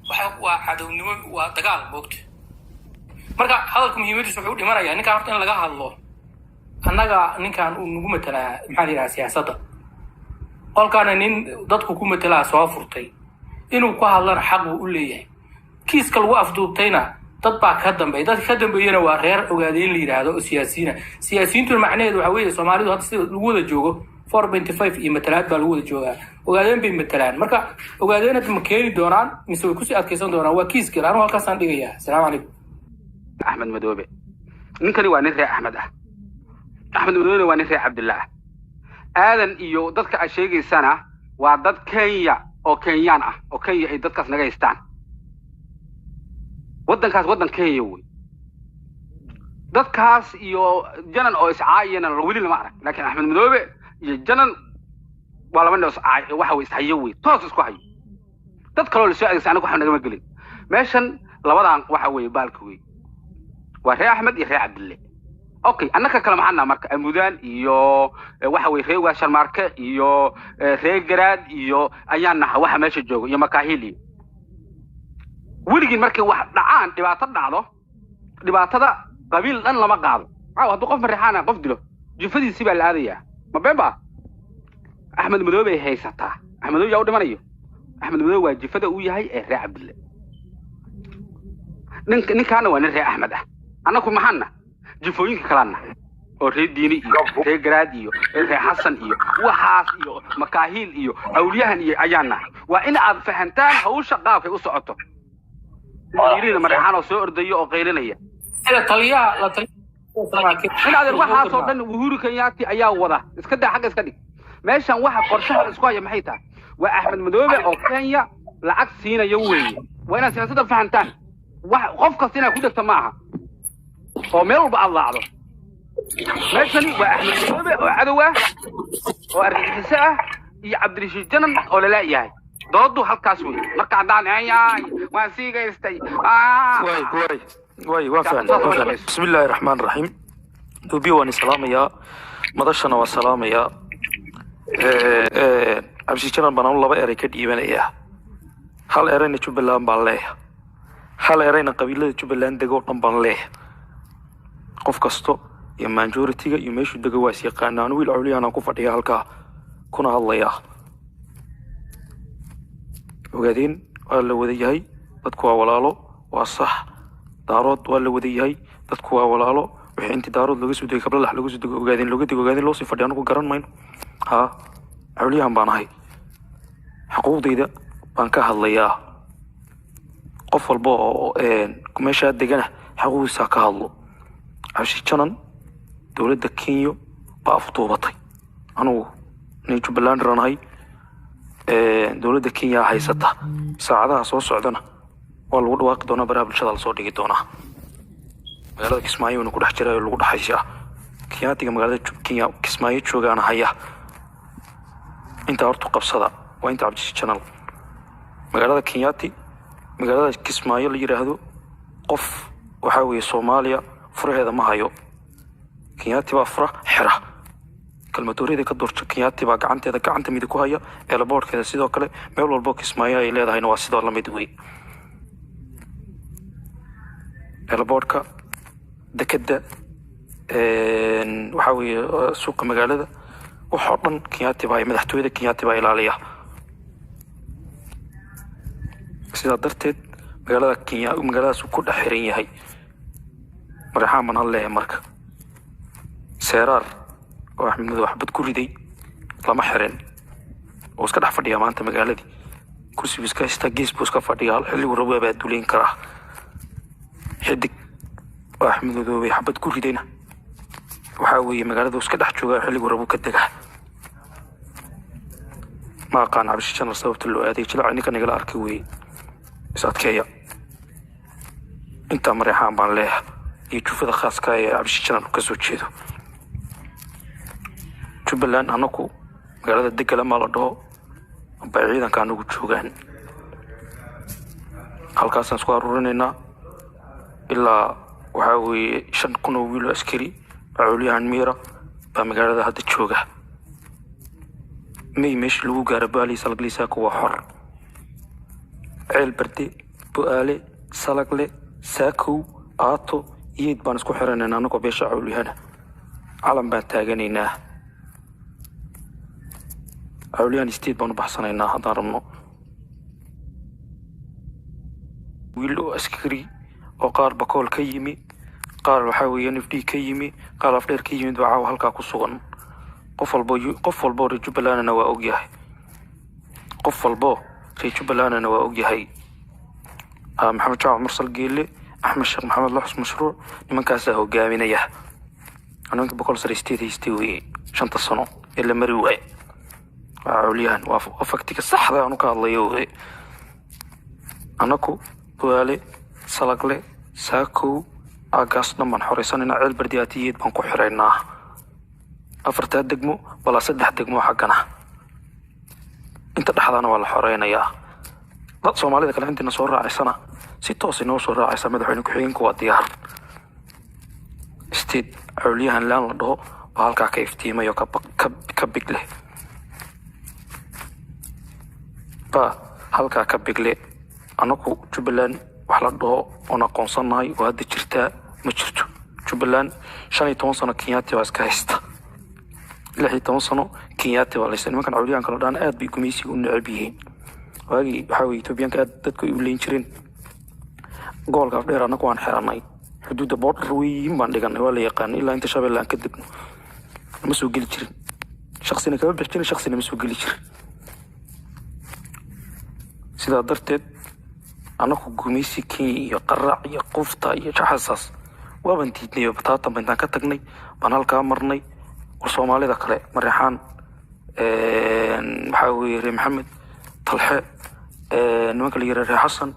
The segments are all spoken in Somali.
Waxa waa cadownimo, waa dagaal moogta. Marka hadalka muhiimadiisu wuxuu u dhimanayaa ninkaan horta in laga hadlo. Annaga ninkan uu nagu matalaa, maxaa la yidhaha, siyaasadda qolkaana nin dadku ku matelaa soo furtay, inuu ku hadlana xaq buu u leeyahay. Kiiska lagu afduubtayna dad baa ka dambeeya, dadka ka dambeeyana waa reer Ogaadeen la yidhaahdo oo siyaasiyiina. Siyaasiyiintuna macnaheedu waxa weeye, Soomaalidu hadda sida lagu wada joogo 4.5 iyo matalaad baa lagu wada joogaa. Ogaadeen bay matalaan. Marka Ogaadeen hadda ma keeni doonaan mise way kusii adkaysan doonaan? Waa kiiskii anigu halkaasaan dhigayaa. Asalaamu calaykum. Axmed Madoobe ninkani waa nin reer Axmed ah, Axmed Madoobena waa nin reer Cabdilla ah. Aadan iyo dadka aad sheegaysana waa dad Kenya oo Kenyaan ah, oo Kenya ay dadkaas naga haystaan. Waddankaas waddan Kenya wey. Dadkaas iyo Janan oo iscaayana weli lama arag, laakiin Axmed Madoobe iyo Janan waa laba nin oo iscaay, waxa wey ishayo wey, toos isku hayo. Dad kaloo lasoo adeegsa anaga waxba nagama gelin. Meeshan labadan waxa weeye baalka wey, waa reer Axmed iyo reer Cabdille. Okay, annaka kale maxaa naha? Marka Amudaan iyo waxa weye reer Waasharmaarke iyo reer Garaad iyo ayaan naha waxa meesha jooga iyo Makaahil. Iyo weligiin markay wax dhacaan, dhibaato dhacdo, dhibaatada qabiil dhan lama qaado. Caaw hadduu qof Mareexaan ah qof dilo, jufadiisii baa la aadayaa. Ma been ba? Axmed Madoobe ay haysataa. Axmed Madoobe yaa u dhimanayo? Axmed Madoobe waa jifada uu yahay ee reer Cabdille. Nink ninkaana waa nin reer Axmed ah. Annaku maxaana jifooyinka kalaana oo reer Diini iyo reer Garaad iyo reer Xasan iyo waxaas iyo Makaahiil iyo Awliyahan iyo ayaana. Waa in aad fahantaan hawsha qaabkay u socoto. Yirina Mareexaan oo soo ordaya oo qaylinaya. Sida taliyaha la taliya. In adeer, waxaasoo dhan Uhuru Kenyaati ayaa wada. Iska daa, xagga iska dhig. Meeshan waxa qorshaha la isku haya maxay tahay? Waa Axmed Madoobe oo Kenya lacag siinayo weeye. Waa inaad siyaasadda fahantaan. Wax qof kasta inaad ku degto ma aha oo meel walba aad laacdo. Meeshani waa Axmed Madoobe oo cadow ah oo argagixiso ah iyo Cabdirashiid Janan oo lalaayahay. Doodu halkaas wey. Marka haddaan ayaay waan siigaystay. Waay waay waay, waan fahmay, waan fahmay. Bismi illaahi raxmaan raxiim. Duubiyo waan salaamayaa, madashana waan salaamayaa. Cabdi Janan baan anu laba erey ka dhiibanayaa. Hal ereyna Jubbaland baan leeyahay, hal ereyna qabiilada Jubbaland dego oo dhan baan leeyahay. Qof kasto iyo majority-ga iyo meeshuu dego waa is yaqaana. Anu wiil cawliyahanaan ku fadhiya halkaa kuna hadlayaa. Ogaadeen waa la wada yahay, dadku waa walaalo, waa sax. Daarood waa la wada yahay, dadku waa walaalo. Wixii intii Daarood looga soo degay, Kablalax looga soo dego, Ogaadeen looga dego, Ogaadeen loo sii fadhiya, anugu garan mayno. Haa, cawliyahan baan ahay, xuquuqdayda baan ka hadlayaa. Qof walba oo meeshaa degana xaquuqdiisa ka hadlo. Cabshi Janan dowladda Kenya baa afduubatay. Anugu nin Jubbaland ranahay, dowladda Kenya haysata. Saacadaha soo socdana waa lagu dhawaaqi doonaa, baraha bulshada lasoo dhigi doonaa. Magaalada Kismaayo inu ku dhex jira oo lagu dhexaysaa Kenyaatiga magaalada Kenya Kismaayo joogaana haya. Intaa hortu qabsada waa inta Cabdi Janal magaalada Kenyaati, magaalada Kismaayo la yidhaahdo, qof waxaa weeye Soomaaliya furaheeda ma hayo. Kenyaati baa fura xira kalmadooriyada ka doorta. Kenyaati baa gacanteeda gacanta midig ku haya airport-keeda. Sidoo kale meel walbo Kismaayo ay leedahayna waa sidoo lamid wey. Airport-ka, dekeda, waxaa weeye suuqa magaalada, waxoo dhan Kenyaati baa, madaxtooyada Kenyaati baa ilaaliya. Sidaa darteed magaalada Kenya magaaladaas uu ku dhex xiran yahay. Mareexaan baan hadleeyahay. Marka Seeraar oo Axmed Madow xabad ku riday lama xirin oo iska dhex fadhiyaa maanta magaaladii. Kursi buu iska haystaa, gees buu iska fadhiyaa, xilligu rabo baa duleyn karaa. Xidig oo Axmed Madoobay xabad ku ridayna waxaa weeye magaalada uu iska dhex joogaa, xilligu rabo ka degaa. Ma aqaan Cabshi Janal sababta loo aaday. Jilaca ninka nagala arkay weeye. Is adkeeya. Intaa Mareexaan baan leeyahay iyo jufada khaaska ee Cabshi Janal uu kasoo jeedo. Jubbaland anaku magaalada Degala maa la dhaho bay ciidanka anagu joogaan. Halkaasaan isku aruurinaynaa. Ilaa waxaa weeye 5,000 oo wiil oo askari oo cawliyahan miira baa magaalada hadda jooga. May meesha lagu gaaro baali salgliisaaka waa xor. Ceel Barde. Bu'aale, Salagle, Saakow, Aato, Yeed baan isku xiranaynaa annagoo beesha Cawlyahana. Calan baan taaganaynaa, Cawlyahan state baan u baxsanaynaa haddaan rabno. Wiil oo askari oo qaar Bakool ka yimi, qaar waxaa weeye NFD ka yimi, qaar Afdheer ka yimid baa caawa halkaa ku sugan. Qof walbo, qof walbo reer Jubbalandna waa ogyahay, qof walbo reer Jubbalandna waa ogyahay. Maxamed Jaac Mursal Geele, Axmed Sheekh Maxamed Laxus Mashruuc, nimankaasaa hogaaminaya. Nimanka Boqol sare state haystay weye 5ta sano ee la mari waaye waa Cawlyahan. Waa faktiga saxda aanu ka hadlayo weye. Annaku Buaale, Salagle, Saakow, aagaas dhan baan xoreysanaynaa. Ceel Bardiyaatiyeed baan ku xiraynaa, afartaa degmo balaa 3 degmo xaggana inta dhexdaana waa la xoreynayaa. Dad Soomaalida kale intiina soo raacaysana si toos inoo soo raacaysa. Madaxweyne ku-xigeenka waa diyaar. State Cawlyahan laan la dhaho baa halkaa ka iftiimay oo ka big leh, baa halkaa ka bigle. Annagu Jubbaland wax la dhaho oon aqoonsannahay oo hadda jirtaa ma jirto. Jubbaland 15 sano Kenyaati baa iska haysta, 16 sano Kenyaati baa laysta. Nimankan Cawlyahanka la dhahan aad bay gumaysiga u neceb yihiin. Waagii waxaa weye Etoobiyaanka aad dadku ay u leyn jireen. Gobolka Afdheer annagu waan xiranay, xuduudda border weyn baan dhiganay, waa la yaqaanay. Ilaa inta Shabeelle aan ka degno ma soo geli jirin, shaksina kama bixi jirin, shaksina ma soo geli jirin. Sidaa darteed annagu gumaysi Kenya iyo qarac iyo qufta iyo jaxasaas waaban diidnay oo bataatan ba intaan ka tagnay baan halkaa marnay. War Soomaalida kale, Mareexaan, waxaa weeye reer Maxamed Talxe, nimanka la yiraahdo reer Xasan,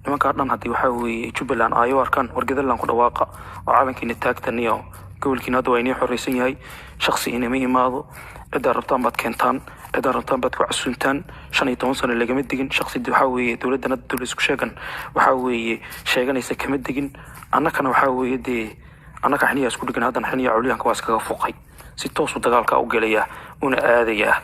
nimankaa dhan haddii waxaa weeye Jubbaland aayo arkaan, wargadalan ku dhawaaqa oo calankiina taagtan iyo gobolkiina hadda waa inii xoreysan yahay. Shaksi inama imaado, ciddaa rabtaan baad keentaan, ciddaa rabtaan baad ku casuuntaan. 15 sano lagama degin shaksi. Waxaa weeye dowladdan hadda dowlad isku sheegan waxaa weeye sheeganaysa kama degin. Annakana waxaa weeye dee annaka xiniyaa isku dhegan. Haddana xiniya Cawlyahanka waa iskaga fuqay, si toosu dagaalka u gelayaa una aadayaa.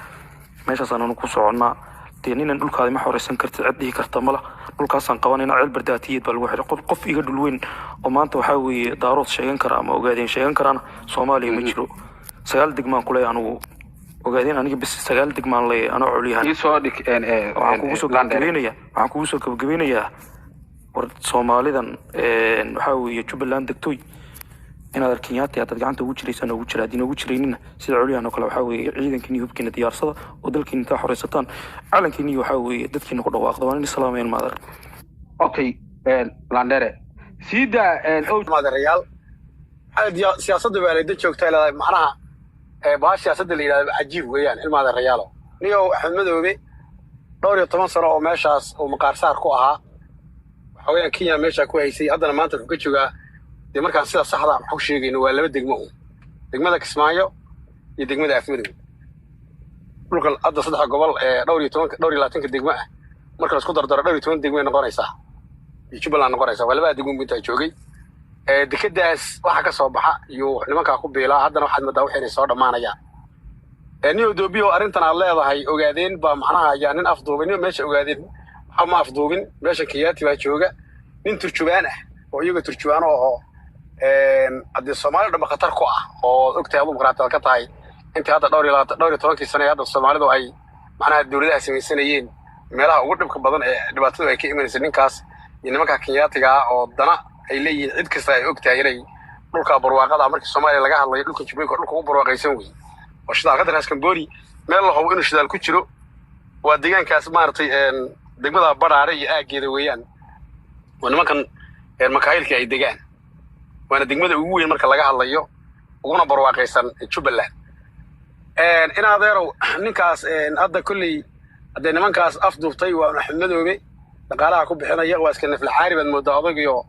Meeshaasaan anu ku soconnaa. Dee ninan dhulkaadi ma xoreysan kartid cid dhihi karta mala. Dhulkaasaan qabanayna. Ceel Bardaatiyeed baa lagu xiray. Qof iga dhul weyn oo maanta waxaa weeye Daarood sheegan kara ama Ogaadeen sheegan karaana Soomaaliya ma jiro. 9 degmaan kuleeyahay anigu Ogaadeen, aniga bis 9 degmaan leeyahay anoo Cawlyahan. Ii soo dhig. Waxaan kugu soo gabagabeynaya, waxaan kugu soo gabagabeynayaa, war Soomaalidan waxaa weeye Jubbaland degtoy, inaad Kenyaati haddaad gacanta ugu jiraysaan ugu jira, haddii noogu jiraynina sida Cawlyahan oo kale waxaa weeye ciidankiini hubkiina diyaarsada oo dalkiina intaa xoreysataan calankiini waxaa weeye dadkiina ku dhawaaqda. Waan in islaamayeen maadar. Okay, Landere siida. Maadarayaal, siyaasadda baa layda joogtaa leedahay. Macnaha baha siyaasadda la yidhahdo cajiib weeyaan. Ilmaadarayaalo, niyow Axmed Madoobe dhowr iyo toban sano oo meeshaas uu maqaarsaar ku ahaa, waxa weeyaan Kenya meeshaa ku haysay. Haddana maanta wuxuu ka joogaa dee markaan sida saxda wax u sheegayno waa 2 degmo un, degmada Kismaayo iyo degmada Afmadow. Dhulkan hadda 3 gobol ee dhowr iyo tobanka, dhowr iyo labaatanka degmo ah marka laisku dardaro dhowr iyo toban degmo ay noqonaysaa iyo Jubbaland noqonaysaa. Waa labada degmo intaa joogay. Dekedaas waxa ka soo baxa iyo nimankaa ku biilaa. Haddana waxaad moodaa waxay inay soo dhammaanayaan. Nin Odoobiyo, arrintan aad leedahay Ogaadeen baa macnaha ayaa nin afduubay. Nin meesha Ogaadeen waxa ma afduubin, meesha Kenyaati baa jooga, nin turjubaan ah oo iyaga turjubaano oo haddii Soomaali dhanba khatar ku ah oo ogtahay aduu muqraataad ka tahay intii hadda dhowr iyo labaatan, dhowr iyo tobankii sano ee hadda Soomaalidu ay macnaha dowladaha samaysanayeen, meelaha ugu dhibka badan ee dhibaatadu ay ka imanaysa ninkaas iyo nimanka Kenyaatiga ah oo dana ay leeyihiin. Cid kasta ay ogtahay inay dhulka barwaaqada markii Soomaaliya laga hadlayo, dhulka Jubbooyinka dhulka ugu barwaaqaysan wey oo shidaal ka Raas Kamboni meel la hubo inuu shidaal ku jiro waa deegaankaas maaragtay degmada Badhaare iyo aaggeeda weeyaan oo nimankan makaayilkii ay degaan, waana degmada ugu weyn marka laga hadlayo uguna barwaaqaysan Jubbaland. In adeerow, ninkaas hadda kolley haddee nimankaas afduubtay waa Axmed Madoobe, dhaqaalaha ku bixinaya waa iska naflacaari baad moodaa odaygiyo.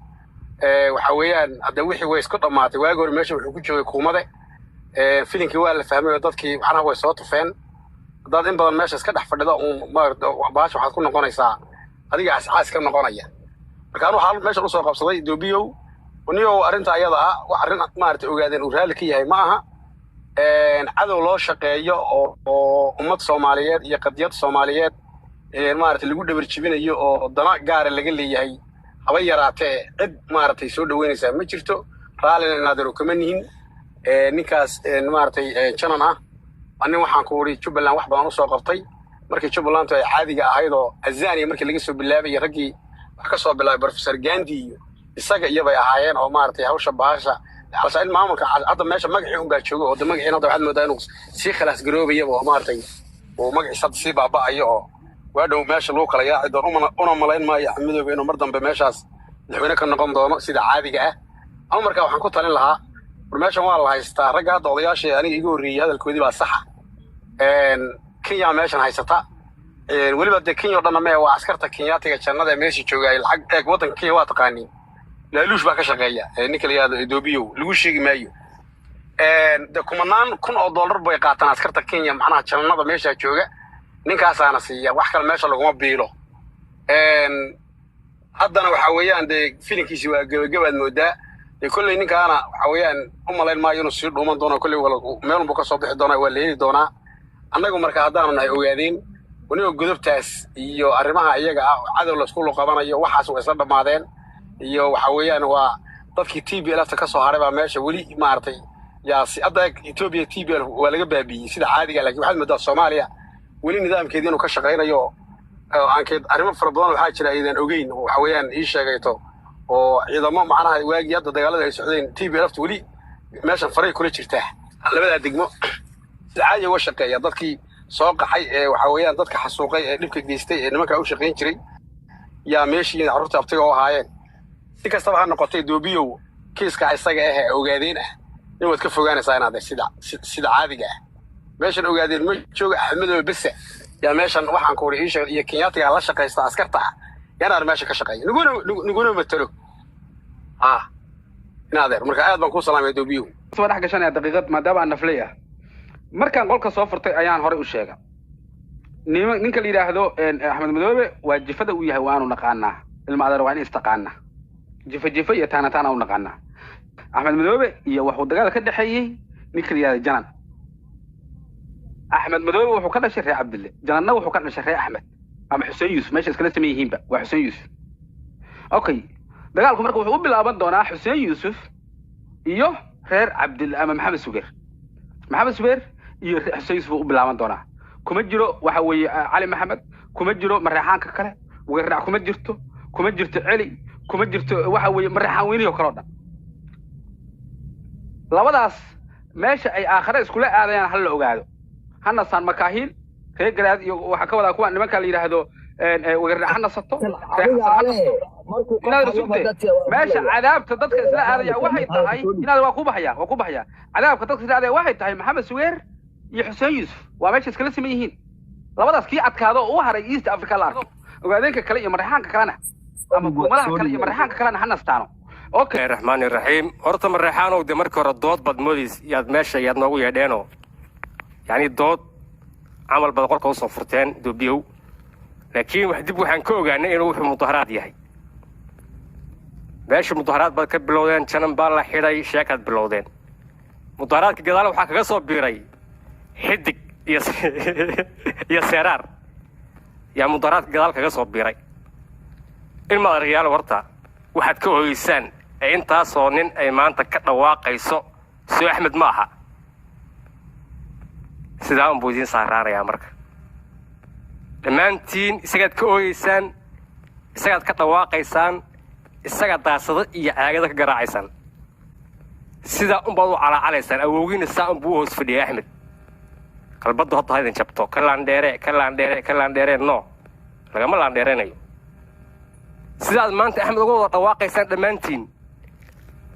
Waxa weeyaan hadda wixii way isku dhammaatay. Waagi hore meesha wuxuu ku joogay kuumade, filinkii waa la fahmay oo dadkii macnaha way soo tufeen. Haddaad in badan meesha iska dhex fadhida uun baasha waxaad ku noqonaysaa adiga cascaas ka noqonaya. Marka anu waxaa meeshan usoo qabsaday Doobiyow, niyow arrinta ayada ah wax arrin maaragtay Ogaadeen uu raalli ka yahay ma aha. Cadow loo shaqeeyo oo ummad Soomaaliyeed iyo qadiyad Soomaaliyeed maaragtay lagu dhabar jibinayo oo dana gaara laga leeyahay. Haba yaraatee cid maaragtay soo dhaweynaysaa ma jirto. Raallina inaadero kama nihin. Ninkaas maaragtay Janan ah, nin waxaan ku uri Jubbaland wax badan usoo qabtay markii Jubbalantu ay caadiga ahayd oo Azania markii laga soo bilaabayay, raggii wax ka soo bilaabay Professor Gandhi iyo isaga iyobay ahaayeen oo maaragtay hawsha bahasha halsa in maamulka hadda meesha magacii unbaa jooga, oo de magaciina hadda waxaad moodaa inuu sii khalaas garoobayaba oo maaragtay uu magaciisa hadda sii baaba'ayo oo waa dhow meesha lagu kala yaaci doono. Una malayn maayo Axmed Madoobe inuu mar dambe meeshaas madaxweyne ka noqon doono sida caadiga ah. Ama markaa waxaan ku talin lahaa, war meeshan waa la haystaa. Ragga hadda odayaasha ee aniga iga horreeyey hadalkoodii baa saxa. Kenya meeshan haysata. Weliba dee Kenya o dhanna mee, waa askarta Kenyaatiga jannada ee meesha jooga ay lacag eeg. Waddanka Kenya waa taqaaniin, laaluush baa ka shaqeeya. Ninka la yihahdo Etoobiyow lagu sheegi maayo. De kumanaan kun oo dollar bay qaataan askarta Kenya, macnaha jannada meeshaa jooga ninkaasaana siiya, wax kale meesha laguma biilo. Haddana waxa weeyaan dee filinkiisi waa gebagabaad moodaa. Dee kolley ninkaana waxa weeyaan u malayn maayo inuu sii dhuuman doono. Kolley meelunbuu ka soo bixi doonaa, waa la heli doonaa. Annagu marka haddaanu nahay Ogaadeen, weliba godobtaas iyo arrimaha iyaga ah oo cadow laisku luqabanayo, waxaas waa isla dhammaadeen. Iyo waxa weeyaan waa dadkii TPLF-ta ka soo haray baa meesha weli maaragtay yaa si hadda Ethiopia TPLF waa laga baabi'iyey sida caadiga, laakiin waxaad moodaa Soomaaliya weli nidaamkeedii inuu ka shaqaynayo oo aankeed arrimo fara badan waxaa jira aydan ogeyn oo waxa weeyaan ii sheegayto oo ciidamo macnaha waagii hadda dagaalada ay socdeen TPLF-ta weli meeshan faray kula jirtaa, labadaa degmo sida caadiga uga shaqeeya. Dadkii soo qaxay ee waxa weeyaan dadka xasuuqay ee dhibka geystay ee nimankaa u shaqayn jiray yaa meeshii carruurta abtiga u ahaayeen. Si kastaba ha noqotay, Doobiyow, kiiska isaga ah ee Ogaadeen ah nin waad ka fogaanaysaa inaad sida caadiga ah. Meeshan Ogaadeen ma jooga, Axmedoobe bese yaa meeshan waxaan ku uri ii sheeg iyo Kenyaatiga la shaqaysta askarta ah yanaar meesha ka shaqeeya, nuguna matalo ah inaadeer. Marka aad baan kuu salaamaya, Doobiyow. Soo dhex gashanaya daqiiqad maadaama aan nafley ah. Markaan qolka soo furtay ayaan horey u sheega ninka la yidhaahdo Axmed Madoobe waa jifada uu yahay, waanu naqaanaa. Ilma adeer, waa in istaqaana jifa jifa iyo taana taana u naqaanaa. Axmed Madoobe iyo wuxuu dagaal ka dhexeeyey ninka la yidhahdo Janan. Axmed Madoobe wuxuu ka dhashay reer Cabdille, Jananna wuxuu ka dhashay reer Axmed ama Xuseen Yuusuf, meesha iskala saman yihiinba waa Xuseen Yuusuf. Okay, dagaalku marka wuxuu u bilaaban doonaa Xuseen Yuusuf iyo reer Cabdille ama Maxamed Sugeer. Maxamed Subeer iyo Xuseen Yuusuf buu u bilaaban doonaa. Kuma jiro waxa weeye Cali Maxamed, kuma jiro Mareexaanka kale, Weerrac kuma jirto, kuma jirto Celi, kuma jirto waxa weeye Mareexaan weynihi oo kale oo dhan. Labadaas meesha ay aakhare iskula aadayaan ha la ogaado. Ha nasaan makaahiil reer Garaad iyo waxaa ka wadaa kuwa nimanka la yidhaahdo Weerrac ha nasato, reer Adiga Xasan ha ale nasto. Markuu qof Inaad hadlaba sugtee dadka waa meesha hadlaya. Cadaabta dadka isla aadaya waxay tahay inaad waa ku baxaya, waa ku baxaya. Cadaabka dadka isla aadaya waxay tahay Maxamed Suweer iyo Xuseen Yuusuf, waa meesha iskala siman yihiin. Labadaas kii adkaado oo u haray East Africa la arko. Ogaadeenka kale iyo Mareexaanka kalena ama guumadaha kale iyo Mareexaanka kalena ha nastaano. Okay. Raxmaan raxiim. Horta Mareexaanow, de markii hore dood baad moodays yaad meesha yaad noogu yeedheenoo, yacni dood camal baad qolka usoo furteen, Doobiyow, laakiin wax dib waxaan ka ogaanay inuu wuxuu mudaharaad yahay. Meesha mudaharaad baad ka bilowdeen, Janan baa la xidhay, sheekaad bilowdeen. Mudaharaadka gadaal waxaa kaga soo biiray Xidig iyo Seeraar yaa mudaharaadka gadaal kaga soo biiray. Ilma adeeryaal, horta waxaad ka ogeysaan ee intaasoo nin ay maanta ka dhawaaqayso soo Axmed ma aha, sidaa unbuu idiin saaraanayaa. Marka dhammaantiin isagaad ka ooyeysaan, isagaad ka dhawaaqaysaan, isagaa daasado iyo caagada ka garaacaysaan, sidaa unbaad u calaacalaysaan. Awowgiina saa unbuu u hoos fadhiyay Axmed. Qalbaddu hadda ha idin jabto. Ka laandheere, ka laandheere, ka laandheere, no lagama laandheeranayo. Sidaad maanta Axmed uga wada dhawaaqaysaan dhammaantiin,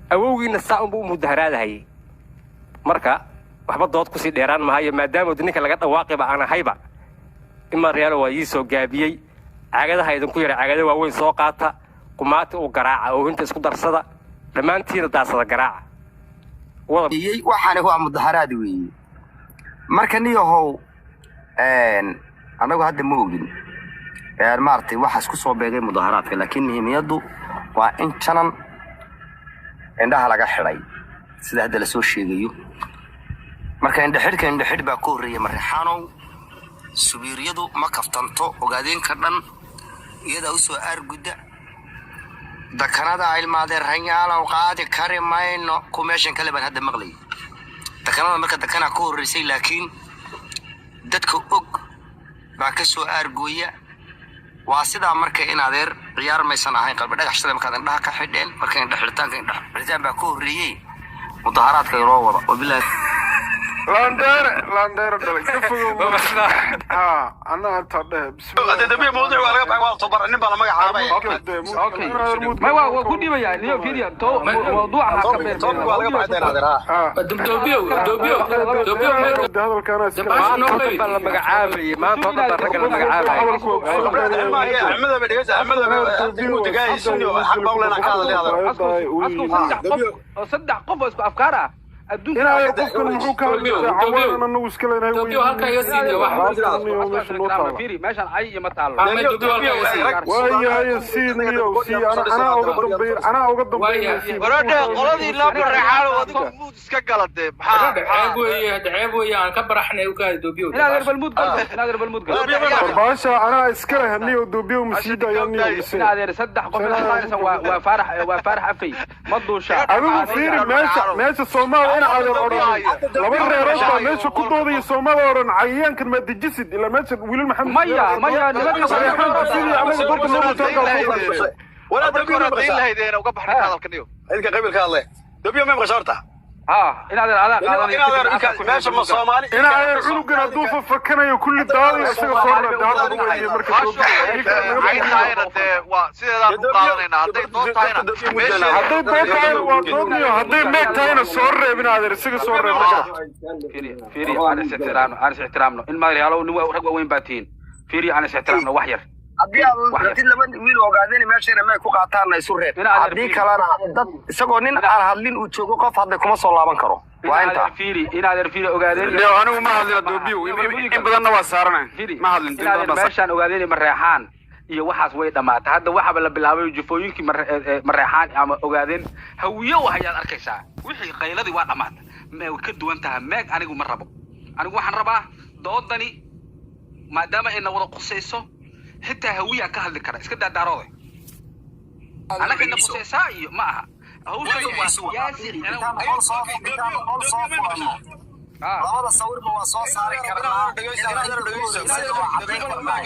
awowgiina saa unbuu u mudaharaadahayay. Marka waxba dood kusii dheeraan mahayo, maadaama ninka laga dhawaaqiba aan ahayba. Imareyaalo waa ii soo gaabiyey. Caagadaha idinku yara, caagada waaweyn soo qaata, qumaati u garaaca, oohinta isku darsada dhammaantiina, daasada garaaca wada. Waxaani waa mudaharaad weeye. Marka niyahow, annagu hadda ma ogin maaragtay waxaas ku soo beegay mudaharaadka, laakiin muhiimiyaddu waa in Janan indhaha laga xidhay sida hadda lasoo sheegayo. Marka indhaxidhka indhaxidh baa ka horreeya. Mareexaanow, Subiiryadu ma kaftanto. Ogaadeenka dhan iyadaa usoo aargudda. Dakanada ilmaadeen ranyaalow qaadi kari mayno ku meeshan kale baan hadda maqlayay. Dakanada marka dakanaa ka horreysay, laakiin dadka og baa ka soo aargooya. Waa sidaa marka in adeer ciyaar maysan ahayn. Qalbi dhagax shalay markaad indhaha ka xidheen, marka indha xidhitaanka, indha xidhitaan baa ka horreeyey mudaharaadka inoo wada, wabilahi. Landheere, landheere dhalay ka fogow. Ha anna intaa dhehe. Hadda dambiya mawduuc waa laga baxay, waa tobar nin baa la magacaabay. Okay, may waa ku dhibayaa niyo fiiriya to mawduuca ha ka beer. Topic waa laga baxay deen adeer, ha. Doobiyow, doobiyow, doobiyow. Hadalkaana iska Baasha noo Maanta qaybi. baa la magacaabayay, maanta oo dhan baa ragga la magacaabayay. Axmed dhegeysa, Axmed inuu degaayay xaq baa u leenahay ka hadalay adeer. Asku saddex qof oo, saddex qof oo isku afkaar ah adduunka. Inaa qofkan muxuu ka hadlaysaa? Cawaanan anagu iska leenahay. Doobiyow, halkaa iga sii dee wax. Meesha noo taala. Fiiri, meeshan cay iyo ma taalo. Axmed, doobiyow, halkaa iga sii. Waayahay, sii niyow, sii anaa uga dambeyn, anaa uga dambeyn, sii. Waradhe qoladii loo bareexaano adigu muud iska gala dee, maxaa? Ceeb weeye hadda, ceeb weeye aan ka baraxnay u kaadi, doobiyow. Inaadeer balmuud gal, inaadeer balmuud gal. Warbaasha anaa iska leh niyow, doobiyow masiida ayaa niyow mise. Inaadeer saddex qof inaad qaadaysan waa Faarax, waa Faarax Afey ma duushaa. Adigu fiiri meesha Soomaaliya ina adeer odhan laba reerood baa meesha ku doodaya. Soomaaliya odhan cayayaankan maa dejisid ilaa meesha wiilal Maxamed. Maya, maya, nimanka Reexaanka sidii anaga dadka noo mutaankaa soo fadhiisay. Walaa marka dambiya hore ma dayn maqashaa lahaydeen uga baxnay hadalkan iyo idinka qabiilka hadle. Dambiya ma maqashaa horta? Ha, inaadeer adaa qaadanaya. In adeer meesha ma Soomaali. Ina adeer cunugan hadduu fafakanayo kulli daadayo isaga soo reebtay hadda ugu weeye marka. Baashu cay tahayna dee waa sideedaan u qaadanaynaa, hadday dood tahayna meesheeda. Hadday dood tahayna waa doodniyo, hadday meeg tahayna soo reeb in adeer, isaga soo reeb marka. Fiiri, fiiri, aan is ixtiraamno, aan is ixtiraamno in maadayaalow nin rag waaweyn baa tihiin. Fiiri, aan is ixtiraamno wax yar. Haddii aad rabtid laba wiil ogaadeen meeshana may ku qaataanna isu reeb. Ina adeer haddii fiiri. Kalena dad isagoo nin aan hadlin uu joogo, qof hadlay kuma soo laaban karo. Waa intaa. Inaadeer fiiri, inaadeer fiiri, ogaadeen. Leo, anigu ma hadlin doobiyow, in badanna waa saaranay. Fiiri, ma hadlin in badan inaadeer baa saaran. Meeshaan ogaadeen mareexaan iyo waxaas way dhamaatay. Hadda waxaaba la bilaabay jufooyinkii mareexaan ama ogaadeen hawiyo waxayaad arkaysaa wixii qayladii waa dhamaatay. Ma way ka duwan tahay meeg. Anigu ma rabo, anigu waxaan rabaa doodani maadaama ayna wada qusayso, xitaa hawiyaa ka hadli kara iska daadaarooday annagana qusaysaa iyo ma aha hawshan waa siyaasi. Intaan qol soo, intaan qol soo furanno, labada sawirba waa soo saari karnaa. Waa caddayn karnaa.